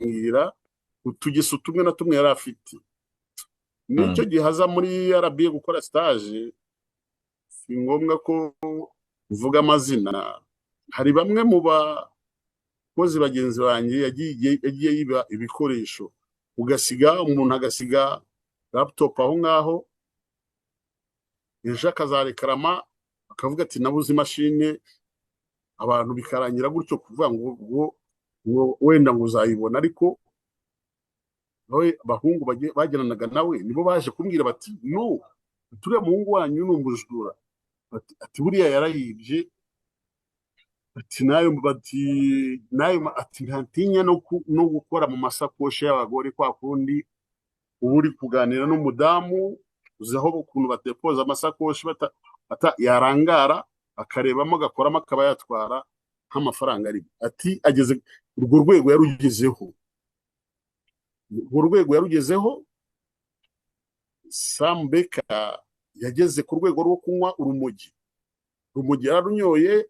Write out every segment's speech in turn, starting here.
akambwira utugeso tumwe na tumwe yari afite. N'icyo gihe aza muri RBA gukora stage, si ngombwa ko mvuga amazina, hari bamwe mu bakozi bagenzi banjye yagiye yiba ibikoresho, ugasiga umuntu agasiga laptop aho ngaho, ejo akazarekarama akavuga ati nabuze imashini, abantu bikarangira gutyo, kuvuga ngo wenda ngo uzayibona. Ariko nawe abahungu bageranaga nawe nibo baje kumbwira bati: "No, turiya muhungu wanyu ni umujura." Ati buriya yarayibye, ati nayo, bati nayo, ati ntatinya no gukora mu masakoshi y'abagore, kwa kundi uba uri kuganira n'umudamu, uzi aho ukuntu badepoza amasakoshi, yarangara akarebamo, agakoramo, akaba yatwara nk'amafaranga arimo. Ati ageze urwo rwego yarugezeho, urwo rwego yarugezeho. Sam Becker yageze ku rwego rwo kunywa urumogi, urumogi yararunyoye,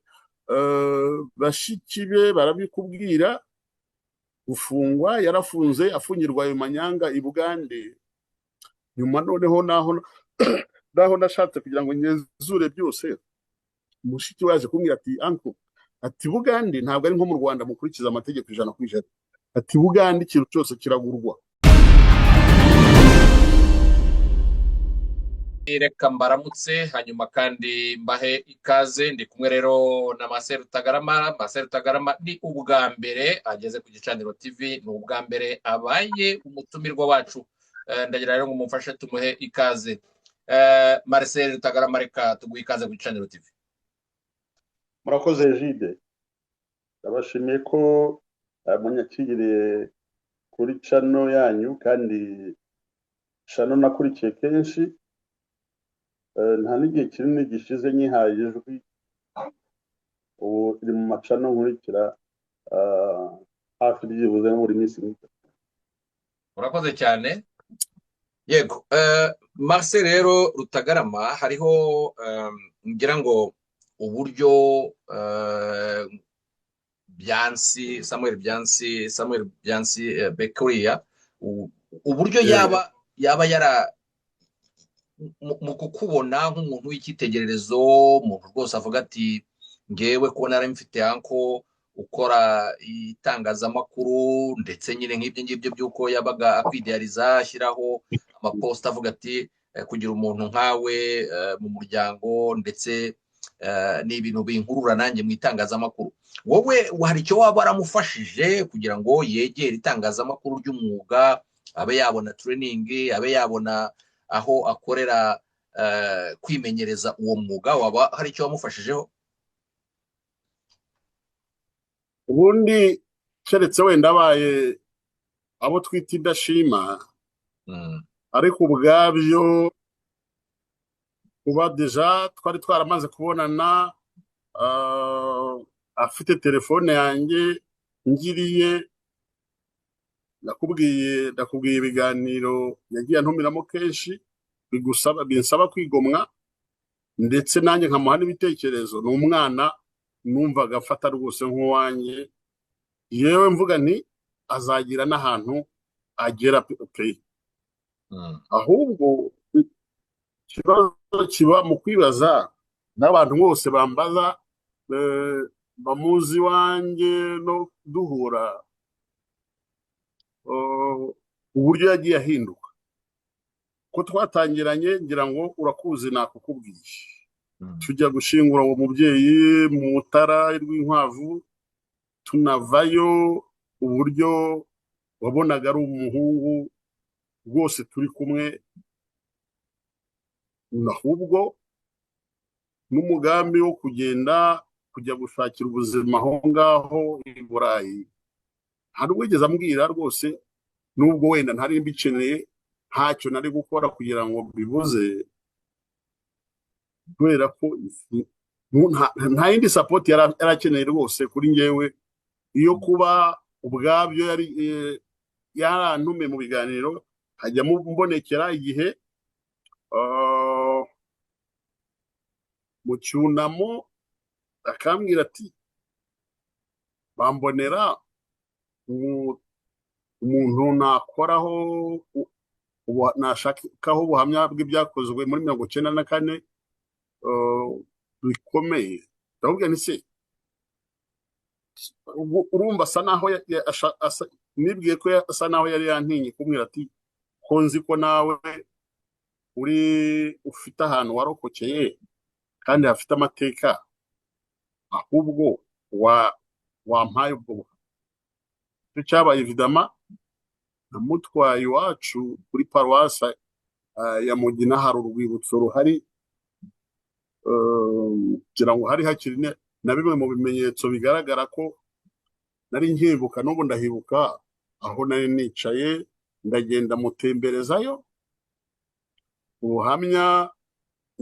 bashiki be barabikubwira. Gufungwa yarafunze, afungirwa ayo manyanga i Bugande. Nyuma noneho naho nashatse kugira ngo ngenzure byose, mushiki we yaje kumbwira ati: "Uncle," ati, "Bugande ntabwo ari nko mu Rwanda mukurikiza amategeko 100%." Ati: "Bugande ikintu cyose kiragurwa." Reka mbaramutse, hanyuma kandi mbahe ikaze. Ndi kumwe rero na Marcel Rutagarama. Marcel Rutagarama ni ubwa mbere ageze ku Gicaniro TV, ni ubwa mbere abaye umutumirwa wacu. Ndagira rero ngo mumfashe tumuhe ikaze. Marcel Rutagarama, reka tuguhe ikaze ku Gicaniro TV. Murakoze Jide, ndabashimiye ko munyakiriye kuri channel yanyu, kandi channel nakurikiye kenshi. Nta n'igihe kinini gishize nyihaye ijwi, ubu iri mu ma channel nkurikira hafi byibuze buri minsi mito. Urakoze cyane. Yego, Marcel rero Rutagarama, hariho ngira ngo uburyo Byansi Samuel, Byansi Samuel Byansi Bekuriya, uburyo yaba yara mu kukubona nk'umuntu w'icyitegererezo, umuntu rwose avuga ati: "Ngewe kubona nari mfite uncle ukora itangazamakuru," ndetse nyine nk'ibyo ngibyo by'uko yabaga akwideyariza, ashyiraho amaposita avuga ati kugira umuntu nkawe mu muryango, ndetse ni ibintu binkurura nanjye mu itangazamakuru. Wowe hari icyo waba waramufashije kugira ngo yegere itangazamakuru ry'umwuga, abe yabona training, abe yabona aho akorera kwimenyereza uwo mwuga? Waba hari icyo wamufashijeho? Ubundi keretse wenda abaye abo twita indashima, ariko ubwabyo kuba déjà twari twaramaze kubonana, afite telefone yanjye ngiriye, ndakubwiye ibiganiro yagiye antumiramo kenshi, bigusaba, binsaba kwigomwa, ndetse nanjye nkamuha n'ibitekerezo. Ni umwana numvaga afata rwose nk'uwanjye, yewe mvuga nti azagira n'ahantu agera pe. Ahubwo ikibazo kiba mu kwibaza n'abantu bose bambaza, bamuzi iwanjye no duhura, uburyo yagiye ahinduka ko twatangiranye, ngira ngo urakuzi, nakukubwiye, tujya gushyingura uwo mubyeyi mu Mutara rw'Inkwavu, tunavayo, uburyo wabonaga ari umuhungu rwose turi kumwe. Ahubwo n'umugambi wo kugenda kujya gushakira ubuzima aho ngaho i Burayi nta nubwo yigeze ambwira rwose, nubwo wenda ntari mbikeneye, ntacyo nari gukora kugira ngo mbibuze, kubera ko nta yindi support yari akeneye rwose kuri njyewe. Iyo kuba ubwabyo yari yarantumiye mu biganiro, hajya mbonekera igihe mu cyunamo, akambwira ati: "Bambonera Umuntu nakoraho nashakaho ubuhamya bw'ibyakozwe muri 94 bikomeye. Ndamubwira nti: "Se urumva asa naho nibwiye ko asa naho yari yantinye kumbwira ati ko nzi ko nawe uri ufite ahantu warokokeye kandi hafite amateka, ahubwo wampaye ubwo buhamya." Icyo cyabaye, évidemment, namutwaye iwacu kuri paruwasi ya Mugina, hari urwibutso ruhari, ngira ngo hari hakiri na bimwe mu bimenyetso bigaragara ko nari nkibuka, n'ubu ndahibuka aho nari nicaye. Ndagenda mutemberezayo. Ubuhamya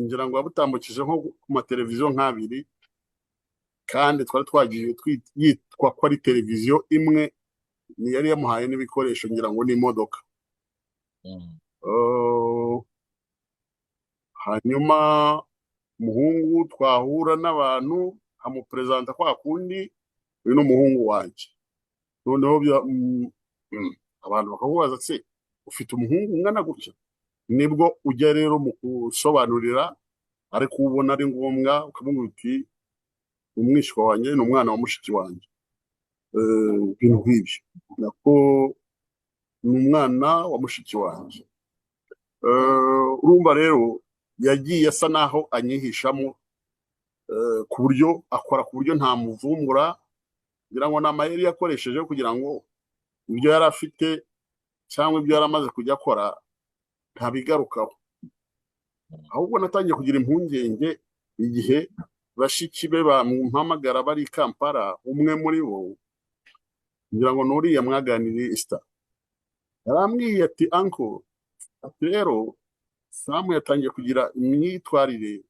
ngira ngo wabutambukije nko ku mateleviziyo nk'abiri, kandi twari twagiye yitwa ko ari televiziyo imwe, ni yari yamuhaye n'ibikoresho, ngira ngo n'imodoka. Hanyuma umuhungu twahura n'abantu amuperezanta kwa kundi: "Uyu ni umuhungu wanjye." Noneho abantu bakakubaza: "Se ufite umuhungu ungana gutya?" Nibwo ujya rero mu gusobanurira, ariko ubona ari ngombwa ukamubwira uti: "Umwishywa wanjye ni umwana wa mushiki wanjye." Ibintu nk'ibyo, nako ni umwana wa mushiki wanjye. Urumva rero yagiye asa naho anyihishamo, ku buryo akora ku buryo ntamuvumbura. Ngira ngo ni amayeri yakoresheje kugira ngo ibyo yari afite cyangwa ibyo yari amaze kujya akora ntabigarukaho. Ahubwo natangiye kugira impungenge igihe bashiki be bamuhamagara bari i Kampala. Umwe muri bo, ngira ngo n'uriya mwaganiriye, Esther, yarambwiye ati: "Uncle," ati, "rero Samu yatangiye kugira imyitwarire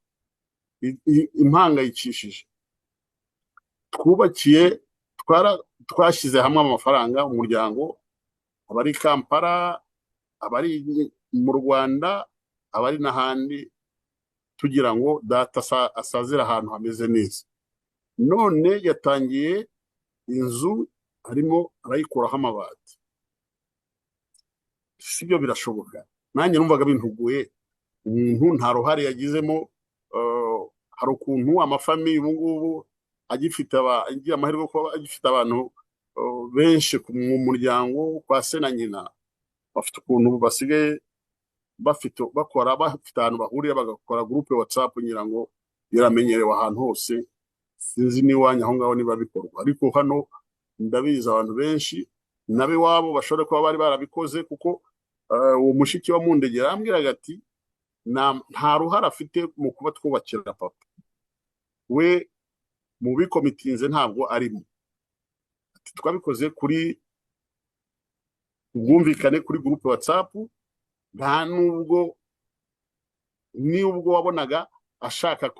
impangayikishije. Twubakiye, twashyize hamwe amafaranga, umuryango, abari Kampala, abari mu Rwanda, abari n'ahandi, tugira ngo data asazire ahantu hameze neza. None yatangiye inzu arimo arayikuraho amabati. Sibyo, birashoboka?" Nanjye numvaga bintuguye. Umuntu nta ruhare yagizemo. Hari ukuntu amafamille ubu ngubu agifite agira amahirwe yo kuba agifite abantu benshi mu muryango kwa se na nyina, bafite ukuntu basigaye bafite bakora, bafite ahantu bahurira bagakora groupe WhatsApp. Ngira ngo biramenyerewe ahantu hose, sinzi n'iwanyu aho ngaho niba bikorwa, ariko hano ndabizi abantu benshi nab'iwabo bashobora kuba bari barabikoze, kuko uwo mushiki wa Mundege yarambwiraga ati nta ruhare afite mu kuba twubakira papa we, mu bikomitinze ntabwo arimo. Ati twabikoze kuri ubwumvikane kuri groupe WhatsApp, nta nubwo nubwo wabonaga ashaka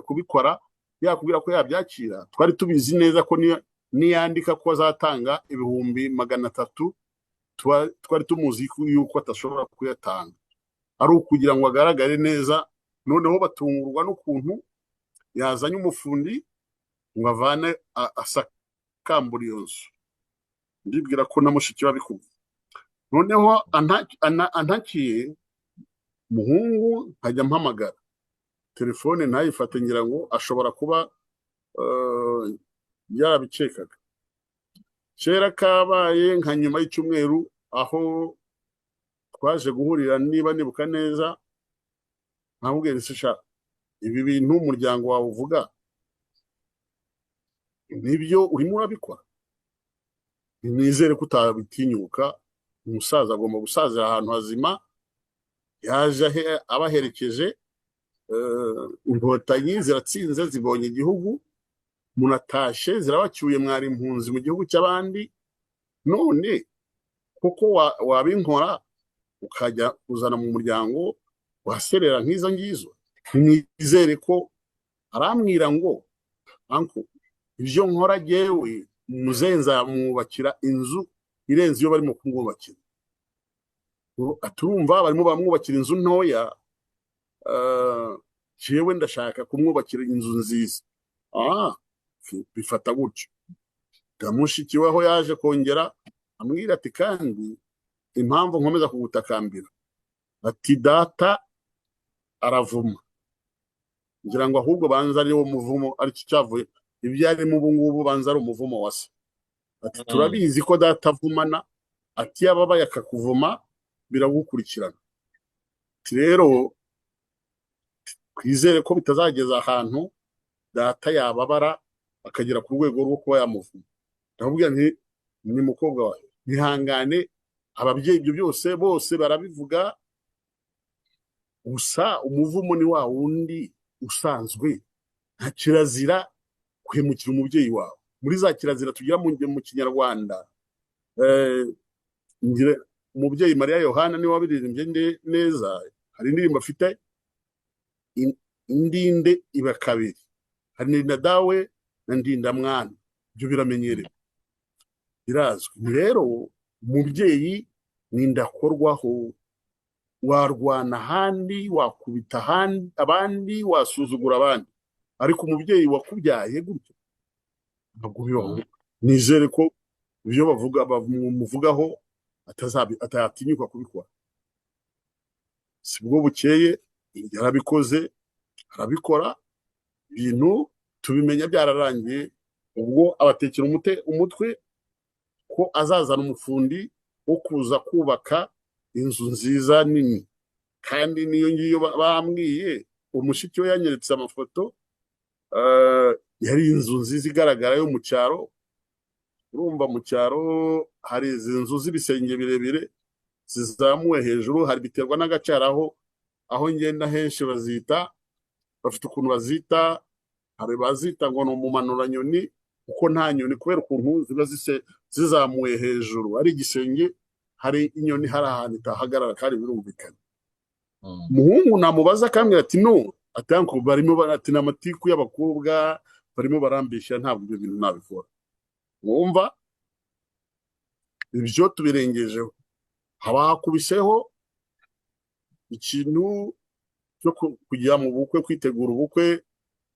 kubikora yakubwira ko yabyakira. Twari tubizi neza ko niyandika ko azatanga 300,000, twari tumuzi yuko atashobora kuyatanga, ari ukugira ngo agaragare neza. Noneho batungurwa n'ukuntu yazanye umufundi ngo avane asakambura iyo nzu. Ndibwira ko na mushiki we abikubwiye. Noneho antakiye umuhungu, nkajya mpamagara telefone ntayifate. Ngira ngo ashobora kuba yarabikekaga. Kera kabaye, nka nyuma y'icyumweru, aho twaje guhurira, niba nibuka neza, nkamubwira: "Ese sha, ibi bintu umuryango wawe uvuga nibyo urimo urabikora? Nizere ko utabitinyuka. Umusaza agomba gusazira ahantu hazima." Yaje abaherekeje, Inkotanyi ziratsinze, zibonye igihugu, munatashe, zirabacyuye, mwari impunzi mu gihugu cy'abandi. None kuko wabinkora ukajya kuzana mu muryango waserera nk'izo ngizo, nizere ko. Arambwira ngo: "Uncle, ibyo nkora jyewe, muzehe nzamwubakira inzu irenze iyo barimo kumwubakira." Aturumva barimo bamwubakira inzu ntoya, jewe ndashaka kumwubakira inzu nziza. Bifata gutyo. Mushiki we aho yaje kongera Ambwira ati: "Kandi impamvu nkomeza kugutakambira," ati, "data aravuma." Ngira ngo ahubwo banza ari wo muvumo, aricyo cyavuye ibyo arimo ubu ngubu, banza ari umuvumo wa se. Ati: "Turabizi ko data avumana." Ati: "Iyo ababaye akakuvuma biragukurikirana." Ati: "Rero twizere ko bitazageza ahantu data yababara akagera ku rwego rwo kuba yamuvuma." Ndamubwira nti: "Ni mukobwa wawe, ntihangane, ababyeyi ibyo byose bose barabivuga gusa umuvumo ni wa wundi usanzwe. Nta kirazira guhemukira umubyeyi wawe muri za kirazira tugira mu Kinyarwanda." Umubyeyi Mariya Yohana niwe wabiririmbye neza. Hari indirimbo afite, indinde iba kabiri, hari ndinda dawe na ndinda mwana. Ibyo biramenyerewe, birazwi. Rero umubyeyi ni ndakorwaho. Warwana ahandi, wakubita ahandi abandi, wasuzugura abandi, ariko umubyeyi wakubyaye gutyo ntabwo bibaho. Nizere ko ibyo bavuga bamuvugaho atatinyuka kubikora. Si bwo bukeye yarabikoze, arabikora, ibintu tubimenya byararangiye. Ubwo abatekera umutwe ko azazana umufundi wo kuza kubaka inzu nziza nini, kandi niyo ngiyo bambwiye. Umushiki we yanyeretse amafoto, yari inzu nziza igaragara yo mu cyaro. Urumva mu cyaro hari izi nzu z'ibisenge birebire zizamuwe hejuru, hari biterwa n'agace. Hari aho ngenda henshi bazita, bafite ukuntu bazita. Hari bazita ngo ni umumanuranyoni, kuko nta nyoni, kubera ukuntu ziba zizamuye hejuru ari igisenge, hari inyoni, hari ahantu itahagarara, kandi birumvikana. Umuhungu namubaza akambwira ati: "No," ati, "uncle, barimo ati ni amatiku y'abakobwa, barimo barambeshya, ntabwo ibyo bintu nabikora." Wumva ibyo tubirengejeho, haba hakubiseho ikintu cyo kujya mu bukwe, kwitegura ubukwe.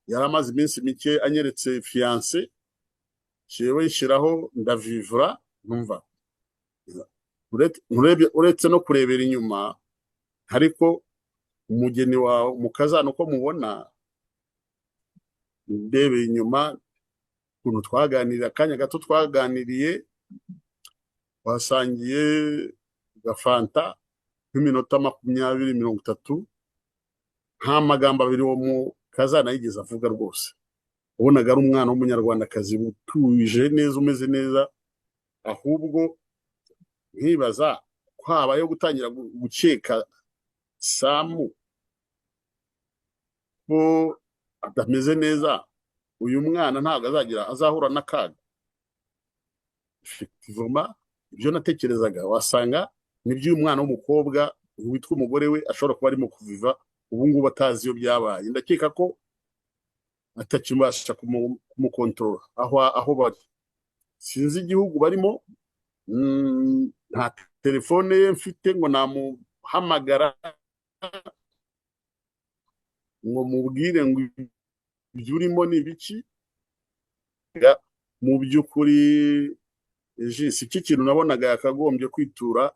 Yari amaze iminsi mike anyeretse fiancée, jewe nshyiraho ndavivura, numva uretse no kurebera inyuma, ariko umugeni wawe umukazana uko mubona, ndebeye inyuma ukuntu twaganiriye, akanya gato twaganiriye, twasangiye gafanta nk'iminota 20, 30, nta magambo abiri uwo mukazana yigeze avuga rwose. Wabonaga ari umwana w'Umunyarwandakazi utuje neza, umeze neza. Ahubwo nkibaza ko habayeho gutangira gukeka Samu ko adameze neza, uyu mwana ntabwo azagira, azahura n'akaga. Effectivement, ibyo natekerezaga wasanga nibyo uyu mwana w'umukobwa witwa umugore we ashobora kuba arimo kuviva ubu ngubu atazi iyo byabaye. Ndakeka ko atakibasha kumukontorora aho bari. Sinzi igihugu barimo, nta telefone ye mfite ngo namuhamagara ngo mubwire ngo ibyo urimo ni ibiki. Mu by'ukuri si cyo kintu nabonaga yakagombye kwitura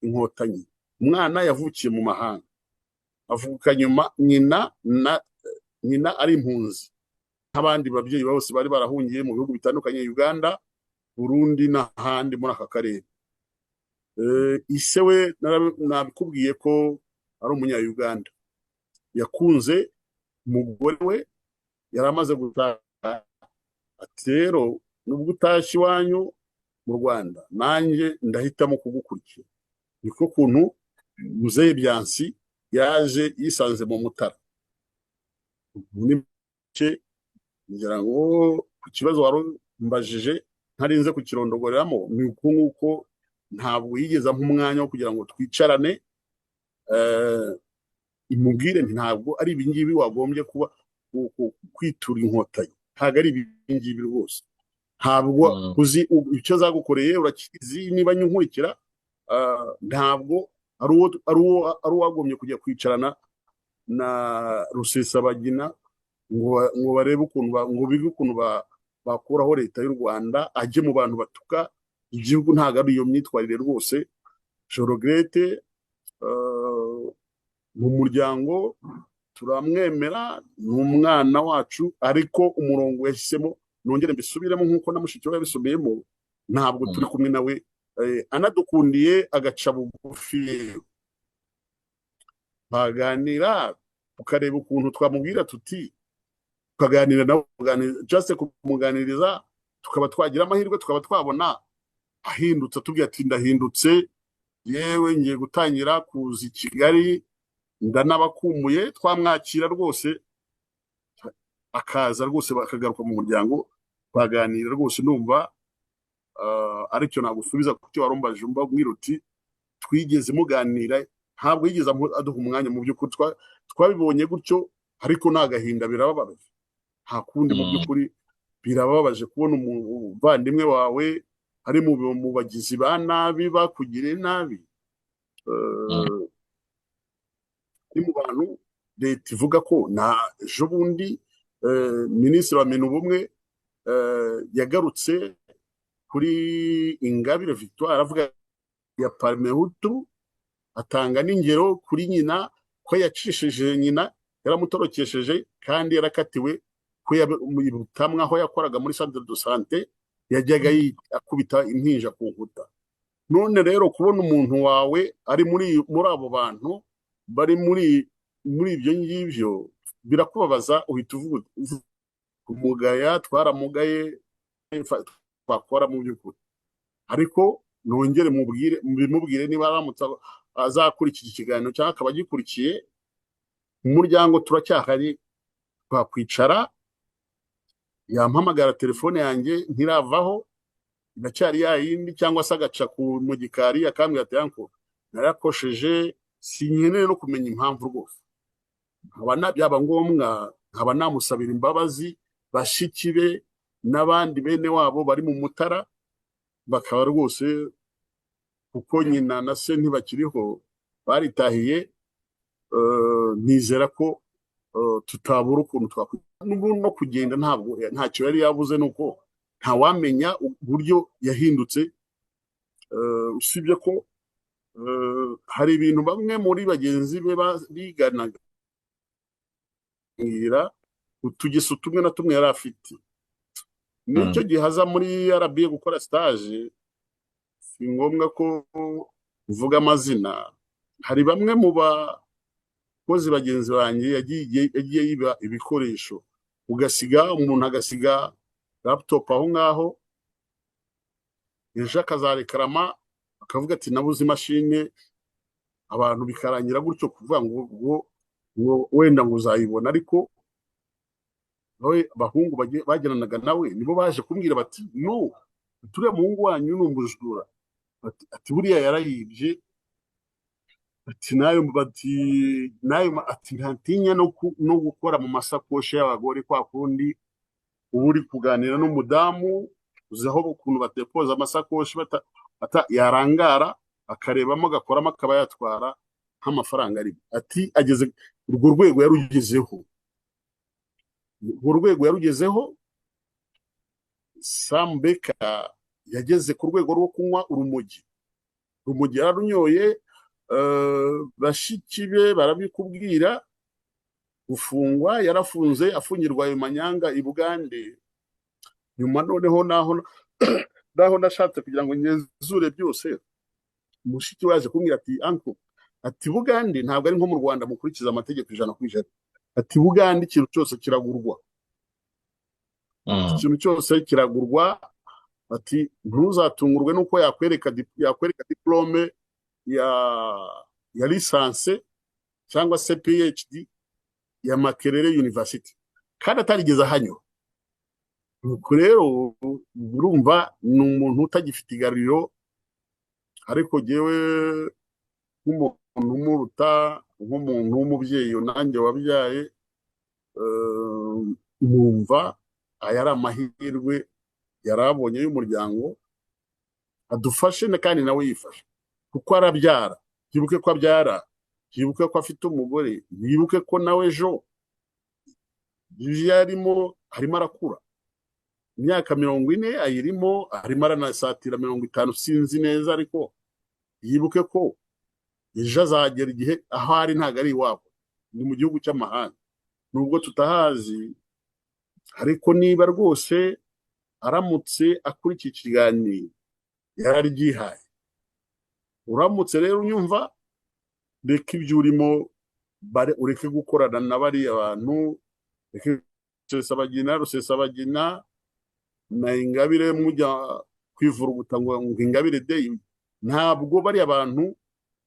Inkotanyi. Umwana yavukiye mu mahanga, avuka nyuma nyina na nyina ari impunzi nk'abandi babyeyi bose bari barahungiye mu bihugu bitandukanye, Uganda, Burundi n'ahandi muri aka karere. Ise we nabikubwiye ko ari Umunya-Uganda. Yakunze umugore we yari amaze gutaha, ati: "Rero nubwo utashye iwanyu mu Rwanda, nanjye ndahitamo kugukurikira." Niko kuntu Muzehe Byansi yaje yisanze mu Mutara. Muri make, ngira ngo ku kibazo wari umbajije ntarinze kukirondogoreramo, ni uku nguko. Ntabwo yigeze ampa umwanya wo kugira ngo twicarane, imubwire nti: "Ntabwo ari ibingibi wagombye kuba kwitura Inkotanyi, ntabwo ari ibingibi rwose." Ntabwo uzi icyo zagukoreye, urakizi niba nkurikira. Ntabwo ari uwagombye kujya kwicarana na Rusesabagina ngo barebe ukuntu ngo bige ukuntu bakuraho leta y'u Rwanda, ajye mu bantu batuka. Igihugu ntabwo ari iyo myitwarire rwose. Je regrette. Mu muryango turamwemera, ni umwana wacu, ariko umurongo yahisemo, nongere mbisubiremo nk'uko na mushiki we yabisubiyemo, ntabwo turi kumwe nawe. Anadukundiye agaca bugufi, baganira, tukareba ukuntu twamubwira tuti, tukaganira nawe, just kumuganiriza, tukaba twagira amahirwe tukaba twabona ahindutse, atubwira ati: "Ndahindutse, yewe ngiye gutangira kuza i Kigali, ndanabakumbuye." Twamwakira rwose, akaza rwose, bakagaruka mu muryango, twaganira rwose. Numva aricyo nagusubiza ku cyo warumbaje. Umbwira uti twigeze muganira? Ntabwo yigeze aduha umwanya mu by'ukuri. Twabibonye gutyo, ariko ni agahinda, birababaje, nta kundi. Mu by'ukuri birababaje kubona umuvandimwe wawe ari mu bagizi ba nabi bakugiriye nabi, ari mu bantu leta ivuga ko na ejo bundi Minisitiri wa Minubumwe yagarutse kuri Ingabire Victoire, aravuga ya Parmehutu, atanga n'ingero kuri nyina, ko yacishije nyina, yaramutorokesheje kandi yarakatiwe, ko Butamwa aho yakoraga muri centre de santé yajyaga akubita impinja ku nkuta. None rero kubona umuntu wawe ari muri abo bantu bari muri ibyo ngibyo birakubabaza, uhita uvuga kumugaya. Twaramugaye, twakora mu by'ukuri, ariko nongere mubwire, bimubwire, niba aramutse azakurikira ikiganiro cyangwa akaba agikurikiye, umuryango turacyahari, twakwicara. Yampamagara, telefone yanjye ntiravaho, iracyari ya yindi, cyangwa se agaca mu gikari akambwira ati: "Uncle, narakosheje, sinkeneye no kumenya impamvu rwose." Nkaba byaba ngombwa nkaba namusabira imbabazi bashiki be n'abandi bene wabo bari mu Mutara, bakaba rwose, kuko nyina na se ntibakiriho, baritahiye. Nizera ko tutabura ukuntu n'ubu no kugenda ntabwo ntacyo yari yabuze, nuko ntawamenya uburyo yahindutse. Usibye ko hari ibintu bamwe muri bagenzi be biganaga, utugeso tumwe na tumwe yari afite nicyo gihe aza muri RBA gukora stage. Si ngombwa ko mvuga amazina, hari bamwe mu bakozi bagenzi banjye yagiye yiba ibikoresho, ugasiga umuntu agasiga laptop aho ngaho, ejo akazarekarama akavuga ati: "Nabuze imashini." Abantu bikarangira gutyo, kuvuga ngo wenda ngo uzayibona. Ariko abahungu bagiranaga nawe nibo baje kumbwira bati: "No, turiya muhungu wanyu ni umujura." Ati: "Buriya yarayibye." Ati nayo, bati nayo, ati ntatinya no gukora mu masakoshi y'abagore, kwa kundi uba uri kuganira n'umudamu, uzi aho ukuntu badepoza amasakoshi, yarangara akarebamo, agakoramo, akaba yatwara nk'amafaranga arimo. Ati ageze urwo rwego yarugezeho, urwo rwego yarugezeho. Sam Beka yageze ku rwego rwo kunywa urumogi, urumogi yararunyoye. Bashiki be barabikubwira. Gufungwa yarafunze, afungirwa ayo manyanga i Bugande. Nyuma noneho naho nashatse kugira ngo ngenzure byose, mushiki we yaje kumbwira ati: "Uncle," ati, "Bugande ntabwo ari nko mu Rwanda mukurikiza amategeko 100%." Ati: "Bugande ikintu cyose kiragurwa." Ikintu cyose kiragurwa. Ati ntuzatungurwe nuko yakwereka diplôme ya licence cyangwa se PhD ya Makerere University kandi atarigeze ahanyura. Nuko rero urumva ni umuntu utagifite igaruriro. Ariko jyewe nk'umuntu umuruta, nk'umuntu w'umubyeyi nanjye wabyaye, numva aya ari amahirwe yari abonye y'umuryango adufashe, kandi nawe yifashe, kuko arabyara. Yibuke ko abyara, yibuke ko afite umugore, yibuke ko nawe ejo ibyo arimo arakura. Imyaka 40 ayirimo, arimo aranasatira 50, sinzi neza, ariko yibuke ko ejo azagera igihe aho ari ntabwo ari iwabo, ni mu gihugu cy'amahanga, nubwo tutahazi. Ariko niba rwose aramutse akurikiye ikiganiro yararyihaye, uramutse rero unyumva, reka ibyo urimo, ureke gukorana na bariya bantu, reke Rusesabagina, Rusesabagina na Ingabire mujya kwivuruguta ngo Ingabire Day. Ntabwo bariya bantu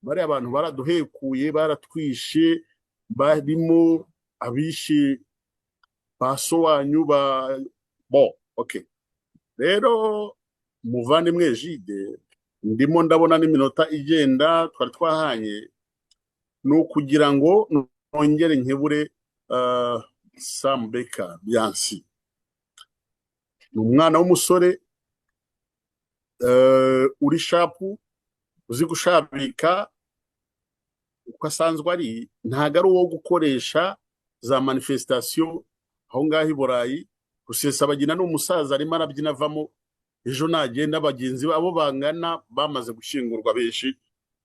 baraduhekuye, baratwishe, barimo abishe ba so wanyu ba bo. Okay, rero muvandimwe Jide, ndimo ndabona n'iminota igenda twari twahanye, ni ukugira ngo nongere nkebure Sam Baker Byansi. Ni umwana w'umusore uri sharp, uzi gushabika uko asanzwe ari. Ntabwo ari uwo gukoresha za manifestation aho ngaho i Burayi. Rusesabagina ni umusaza, arimo arabyina avamo. Ejo nagenda, bagenzi be abo bangana bamaze gushyingurwa benshi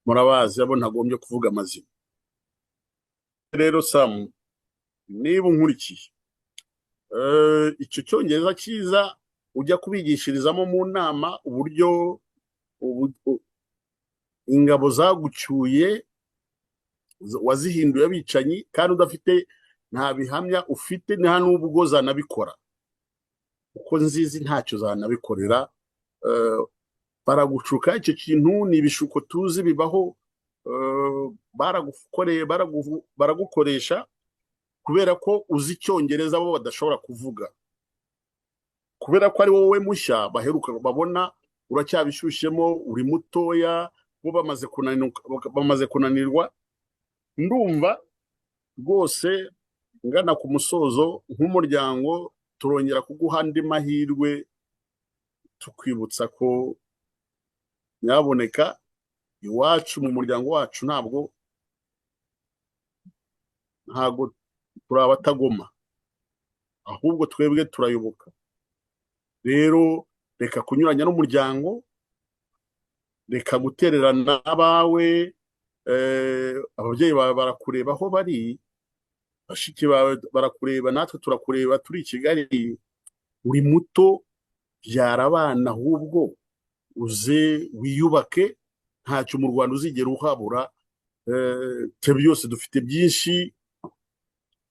murabazi, abo ntagombye kuvuga amazina. Rero Samu, niba unkurikiye, icyo cyongereza cyiza ujya kubigishirizamo mu nama uburyo ingabo zagucyuye wazihinduye abicanyi kandi udafite, nta bihamya ufite, nta n'ubwo zanabikora, uko nzizi ntacyo zanabikorera. Baragucuka icyo kintu ni ibishuko tuzi bibaho. Baragukoreye, baragukoresha kubera ko uzi icyongereza bo badashobora kuvuga, kubera ko ari wowe mushya baheruka babona, uracyabishyushyemo, uri mutoya, bo bamaze kunanirwa, bamaze kunanirwa. Ndumva rwose ngana ku musozo. Nk'umuryango turongera kuguha andi mahirwe, tukwibutsa ko nyaboneka iwacu mu muryango wacu ntabwo turi abatagoma, ahubwo twebwe turayoboka. Rero reka kunyuranya n'umuryango, reka gutererana abawe. Ababyeyi bawe barakureba aho bari, bashiki bawe barakureba, natwe turakureba turi i Kigali. Uri muto, byara abana, ahubwo uze wiyubake. Ntacyo mu Rwanda uzigera uhabura. Twe byose dufite byinshi,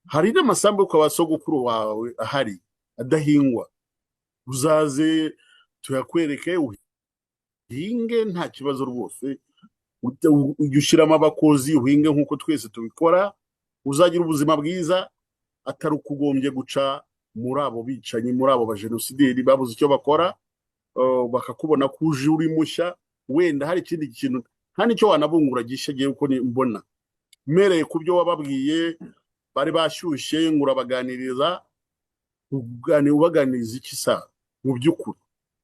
hari n'amasambu yo kwa sogokuru wawe ahari adahingwa, uzaze tuyakwereke uhinge, nta kibazo rwose. Ujye ushyiramo abakozi uhinge nk'uko twese tubikora, uzagira ubuzima bwiza, atari uko ugombye guca muri abo bicanyi, muri abo bajenosideri babuze icyo bakora, bakakubona ko uje uri mushya, wenda hari ikindi kintu, nta n'icyo wanabungura gishya. Agiye uko mbona mpereye ku byo wababwiye, bari bashyushye ngo urabaganiriza, ubaganiriza iki sa mu by'ukuri?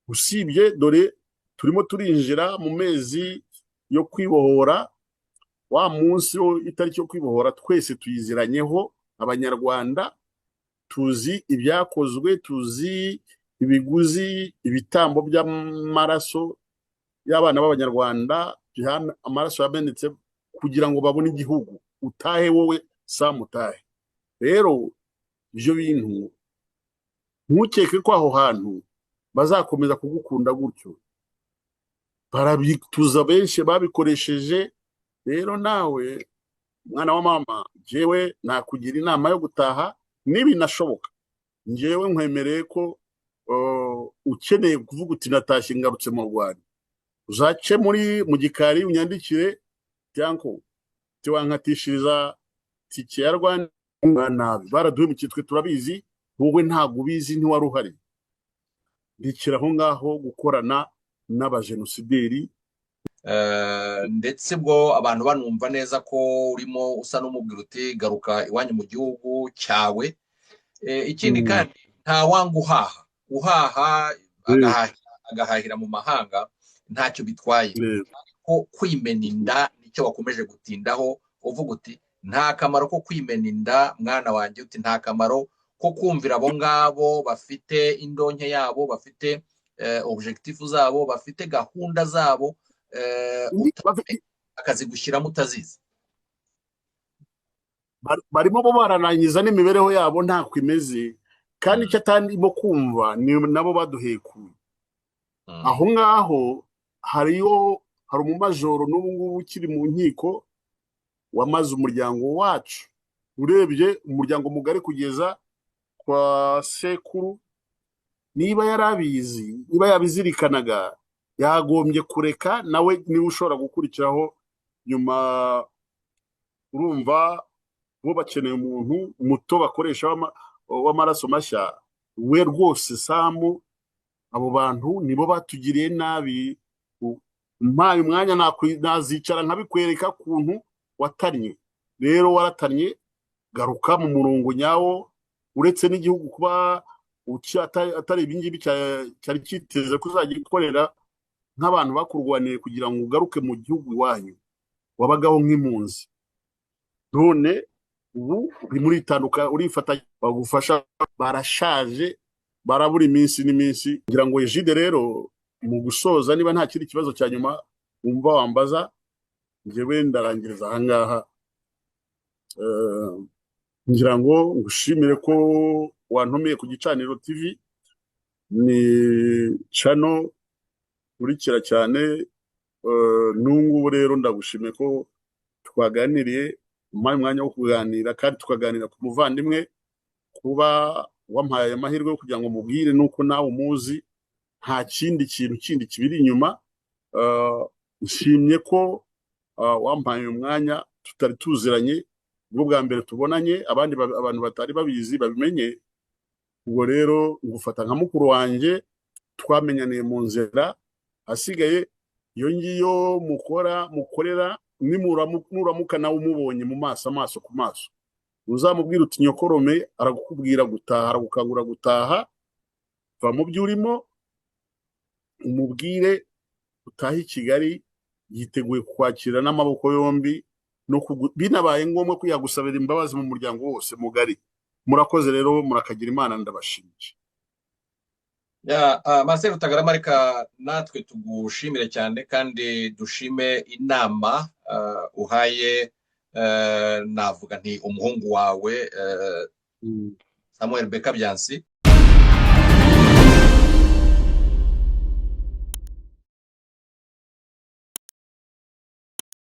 Usibye dore turimo turinjira mu mezi yo kwibohora, wa munsi itariki yo kwibohora twese tuyiziranyeho. Abanyarwanda tuzi ibyakozwe, tuzi ibiguzi, ibitambo by'amaraso y'abana b'Abanyarwanda, amaraso yamenetse kugira ngo babone igihugu. Utahe wowe Samu, utahe. Rero ibyo bintu ntukeke ko aho hantu bazakomeza kugukunda gutyo, barabituza benshi babikoresheje. Rero nawe mwana wa mama, njyewe nakugira inama yo gutaha nibinashoboka. Njyewe nkwemereye ko ukeneye kuvuga uti natashye ngarutse mu Rwanda, uzace muri mu gikari unyandikire byanko tiwankatishiriza tike ya Rwanda. Nabi baraduhemukiye, twe turabizi, wowe ntabwo ubizi, ntiwari uhari. Rekera aho ngaho gukorana n'abajenosideri. Ndetse bwo abantu banumva neza ko urimo usa n'umubwira uti garuka iwanyu mu gihugu cyawe. Ikindi kandi nta wanga uhaha, uhaha agahahira mu mahanga ntacyo bitwaye, ariko kwimena inda nicyo wakomeje gutindaho uvuga uti nta kamaro ko kwimena inda, mwana wanjye, uti nta kamaro. ko kumvira abo ngabo bafite indonke yabo, bafite objectif zabo, bafite gahunda zabo, akazigushyiramo utazizi. Barimo bo bararangiza n'imibereho yabo ntako imeze, kandi icyo atarimo kumva ni nabo baduhekuye. Aho ngaho hariyo, hari umumajoro n'ubu ngubu ukiri mu nkiko wamaze umuryango wacu. Urebye umuryango mugari kugeza kwa sekuru, niba yari abizi, niba yabizirikanaga, yagombye kureka nawe niwe ushobora gukurikiraho nyuma. Urumva bo bakeneye umuntu muto bakoresha w'amaraso mashya. We rwose Samu, abo bantu nibo batugiriye nabi. Mpaye umwanya nazicara nkabikwereka ukuntu watannye. Rero waratannye, garuka mu murongo nyawo. Uretse n'igihugu kuba atari ibingibi cyari cyiteze ko uzajya ukorera nk'abantu bakurwaniye kugira ngo ugaruke mu gihugu iwanyu wabagaho nk'impunzi, none ubu urimo uritanduka, urifata bagufasha, barashaje, barabura iminsi n'iminsi. Ngira ngo Ejide rero, mu gusoza, niba nta kindi kibazo cya nyuma wumva wambaza, njyewe ndarangiriza ahangaha. Ngira ngo ngushimire ko wantumiye ku Gicaniro TV, ni channel nkurikira cyane. N'ubu rero ndagushimiye ko twaganiriye, umpaye umwanya wo kuganira kandi tukaganira ku muvandimwe, kuba wampaye aya mahirwe yo kugira ngo mubwire nuko nawe umuzi, nta kindi kintu kindi kibiri inyuma. Nshimye ko wampaye uyu mwanya tutari tuziranye, ubwo bwa mbere tubonanye, abandi abantu batari babizi babimenye. Ubwo rero ngufata nka mukuru wanjye twamenyaniye mu nzira. Hasigaye iyo ngiyo mukora mukorera, nuramuka nawe umubonye mu maso, amaso ku maso, uzamubwira uti nyokorome aragukubwira gutaha, aragukangura gutaha, va mu byo urimo, umubwire utahe i Kigali, yiteguye kukwakira n'amaboko yombi, no binabaye ngombwa ko yagusabira imbabazi mu muryango wose mugari. Murakoze rero, murakagira Imana, ndabashimiye. Ya, Marcel Rutagarama, reka natwe tugushimire cyane kandi dushime inama uhaye, navuga nti umuhungu wawe Samuel Beka Byansi.